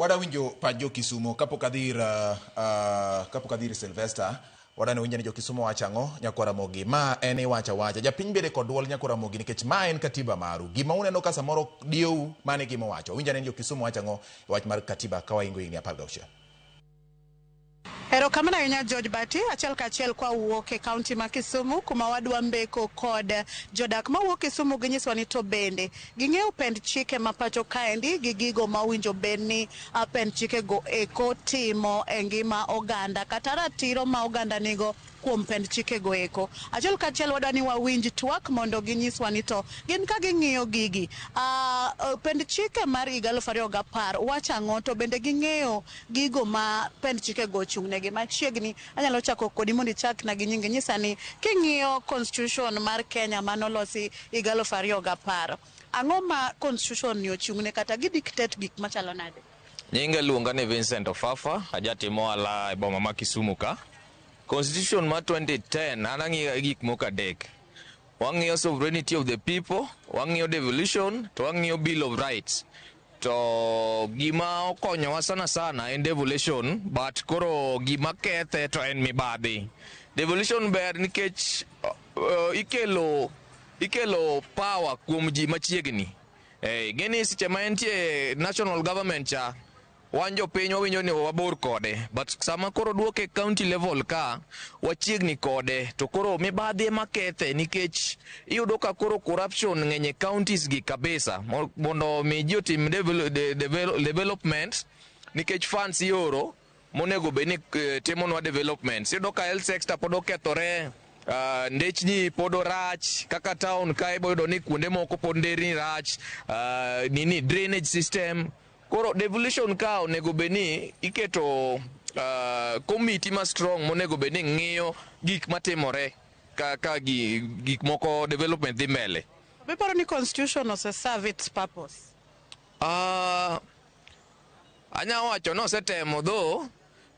Wada winjo pach jo Kisumo kapok adhi ir kapok adhi ir Sylvester. Wada ne winjo ni jo Kisumo wacho ang'o nyakwar Ramogi. Ma en iwacho awacha. Japiny bede kod duol nyakwar Ramogi nikech ma en katiba maru. Gima uneno ka samoro diyou mano e gima owacho. Winj ane ni jo Kisumo wacho ang'o e wach mar katiba ka waingo higni 16. Erokamano ahinya George Bati, achiel kachiel kwa wuok e kaunti ma Kisumu kuma wadwa mbeko kod jodak mawuok Kisumu ginyiswa ni to bende ging'eyo pend chike ma pacho kaendi gi gigo ma owinjo bed ni pend chikego eko timo e ngima oganda kata ratiro ma oganda nigo kuom pend chikego eko. Achiel kachiel wadwa ni wawinj twak mondo ginyiswa ni to gin ka ging'iyo gigi pend chike mar higa 2010 wacho ang'o to bende ging'eyo gigo ma pend chikego ochung' negi machiegni. Anyalo chako kodi mondo ichakna gi nyingi nyisa ni king'iyo constitution mar Kenya manolosi higa 2010 ang'o ma constitution ni ochung' ne kata gi dictate gik machalo nade? Nyinga iluonga ni Vincent Ofafa, ajatimo ohala e boma ma Kisumu ka. Constitution mar 2010 an ang'iyo gik moko adek. Wang'iyo sovereignty of the people, wang'iyo devolution, to wang'iyo Bill of Rights. To gima okonyowa sana sana en devolution, but koro gima kethe to en mibadhi. Devolution ber nikech ikelo power kuom ji machiegni. Ing'eni seche ma entie national government cha, wan jopiny wawinjo ni wabor kode, but sama koro duoke county level ka, wachiegni kode, to koro mibadhi ema kethe nikech iyudo ka koro corruption ng'eny e counties gi kabisa mondo mi ji otim development nikech funds ioro monego bed ni timonwa development. Iyudo ka health sector pod okethore, ndechni pod orach kaka town ka ibo yudo ni kuonde moko pod nderni rach, nini drainage system. Koro devolution ka onego bed ni iketo committee ma strong monego bed ni ng'iyo gik matimore ka gik moko development dhi mbele. Be iparo ni constitution ose serve its purpose? Anya wacho ni osetemo dho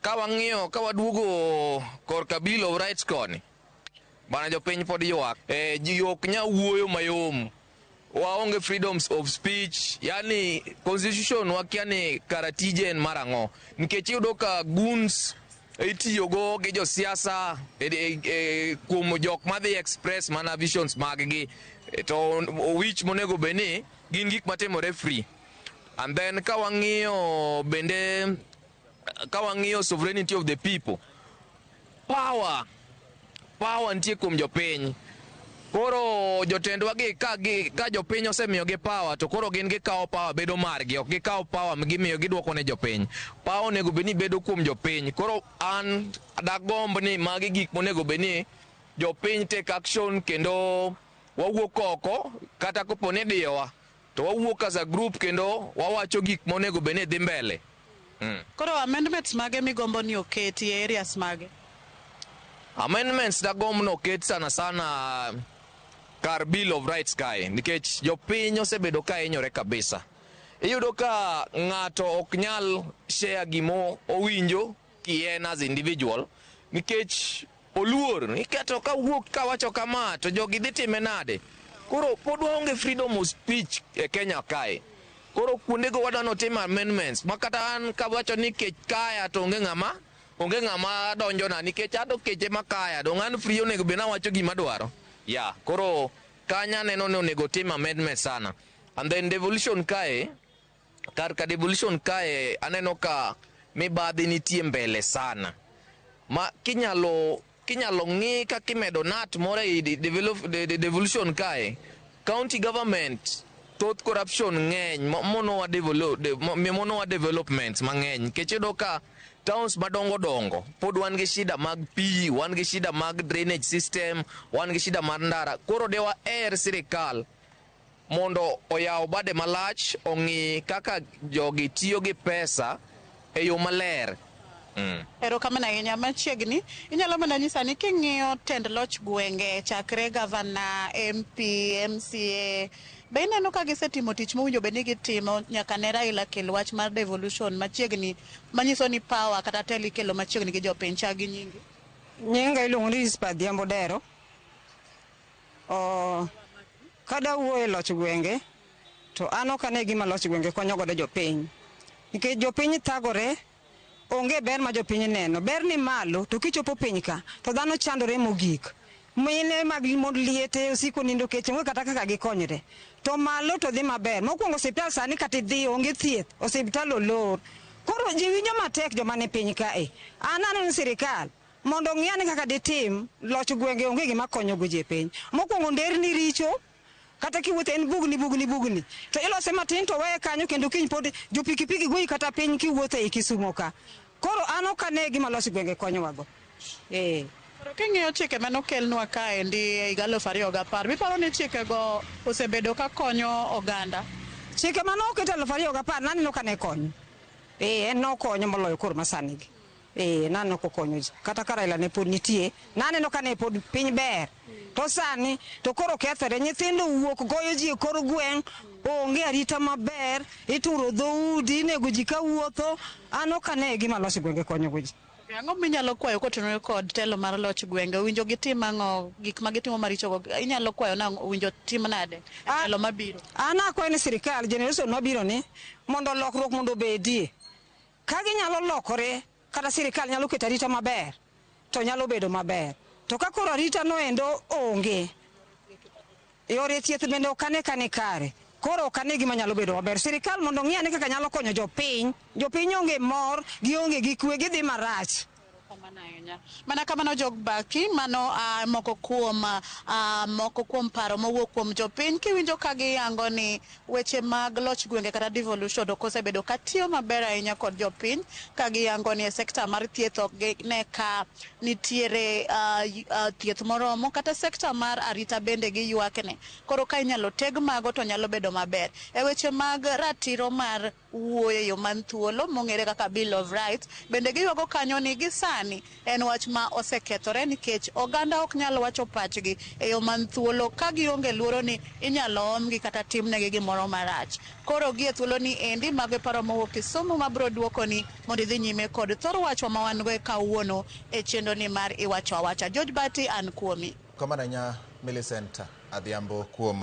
ka wang'iyo ka waduogo korka Bill of Rights koni bana jopiny pod ywak. Ji ok nya wuoyo mayom, waonge freedoms of speech, yani constitution wakia ni kara tije en mar ang'o nikech iyudo ka guns itiyogo gi josiasa kuom jok madhi express mana visions mag gi to wich monego bed ni gin gik matimore free. And then ka wang'iyo bende, ka wang'iyo sovereignty of the people, power nitie kuom jopiny. Koro jotendwa gi ka jopiny osemiyogi power to koro gin gikawo power bedo margi, ok gikawo power gimiyo gidwoko ne jopiny. Power onego bed ni bedo kuom jopiny. Koro an dagomb ni magi gik monego bed ni jopiny take action kendo wawuok oko kata kopo ni idiyowa to wawuok as a group kendo wawacho gik monego bed ni dhi mbele. Koro amendments mage migombo ni oketi e areas mage? Amendments dagomb ni oket sana sana kar Bill of Rights kae nikech jopiny osebedo ka hinyore kabisa. Iyudo ka ng'ato ok nyal share gimo owinjo kien as individual nikech oluor ni kato kawuok kawacho kama to jogi dhi time nade. Koro pod waonge freedom of speech e Kenya kae. Koro kuondego wadwa ni otim amendments ma kata an kawacho ni kech kaya to onge ng'ama donjona nikech ato kech ema kaya dong' an free onego bed ni awacho gima adwaro. Yeah, koro kanyo aneno ni onego tim amendment sana. And then devolution kae, kar ka devolution kae aneno ka mibadhi nitie mbele sana. Ma kinyalo ng'i kaka imedo nat moro ei devolution kae, county government thoth corruption ng'eny monowa developments mang'eny nikech iyudo ka towns madongo dongo pod wan gi shida mag pi, wan gi shida mag drainage system, wan gi shida mar ndara. Koro de waher sirikal mondo oyaw bade malach ong'i kaka jogi tiyo gi pesa e yo maler. Erokamano ahinya. Machiegni, inyalo mana nyisa ni king'iyo tend loch gwenge chakre gavana, MP, MCA, be ineno ka gisetimo tich mowinjo bed ni gitimo nyaka ne Raila kel wach mar devolution machiegni manyiso ni power kata telo ikelo machiegni gi jopiny? Chak gi nyingi. Nyinga iluongo ni Rispa Adhiambo Dero. Kada wuoyo e loch gwenge, to an ok ane gima loch gwenge konyo godo jopiny. Nikech jopiny thagore, onge ber ma jopiny neno. Ber ni malo, to kichopo piny ka, to dhano chandore mogik. Mine mag mond liete osiko nindo kech, onge kata kaka gikonyre. To malo to dhi maber. Mokwongo osiptal sani kata idhi onge thieth, osiptal olor. Koro ji winjo matek joma ni piny kae. An aneno ni sirikal mondo ong'i ane kaka ditim loch gwenge onge gima konyogo ji e piny. Mokwongo nderni richo, kata kiwuotho en bugni bugni bugni to ilose matin to weye kanyo kendo kiny pod jo pikipiki goyi kata piny kiwuotho ei Kisumo ka. Koro an ok ane gima loch gwenge konyowago. Eh. Koro king'iyo chike mane okelnwa kaendi e higa 2010, biparo ni chikego osebedo ka konyo oganda? Chike mane oket 2010 naneno ka ne konyo. Eh, en nokonyo moloyo koro masani gi. Eh, naneno kokonyo ji. Kata ka Raila ne pod nitie, naneno ka ne pod piny ber. To sani to koro kethore, nyithindo wuok goyo ji e kor gweng', onge arita maber, ituro dhoudi, inego ji kawuotho. An ok ane gima loch gwenge konyogo ji. Ang'o minyalo kwayo kotenore kod telo mar loch gwenge? Owinjo gitim ang'o? Gik ma gitimo marichogo inyalo kwayo nang'o? Owinjo tim nade e ndalo mabiro? An akwayo ni sirikal generation mabiro ni mondo lokruok mondo obedie. Ka ginyalo lokore kata sirikal nyalo keto arita maber to nyalo bedo maber. To ka koro arita no endo onge, yore thieth bende ok ane ka ni kare. Koro ok ane gima nyalo bedo maber. Sirikal mondo ong'i ane kaka nyalo konyo jopiny. Jopiny onge mor, gionge gi kwe, gidhi marach. Mana kamano jog baki, mano moko kuom paro mowuok kuom jopiny kiwinjo ka giyango ni weche mag loch gwenge kata devolution ok osebedo ka tiyo maber ahinya kod jopiny, ka giyango ni e sekta mar thieth ok gine ka nitiere thieth moromo, kata sekta mar arita bende giywakne. Koro ka inyalo teg mago to nyalo bedo maber. E weche mag ratiro mar wuoyo e yo man thuolo mong'ere kaka Bill of Rights bende giywago kanyo ni gi sani en wach ma osekethore nikech oganda ok nyal wacho pachgi e yo man thuolo ka gionge luoro ni inyalo omgi kata timnegi gimoro marach. Koro gi e thuolo ni endi mago e paro mowuok Kisumu mabiro duokoni mondo idhi nyime kod thor wachwa ma wan go e kawuono e chenro ni mar Iwacho Awacha. George Bati an kuomi. Kamano ahinya, Millicent Adhiambo, kuom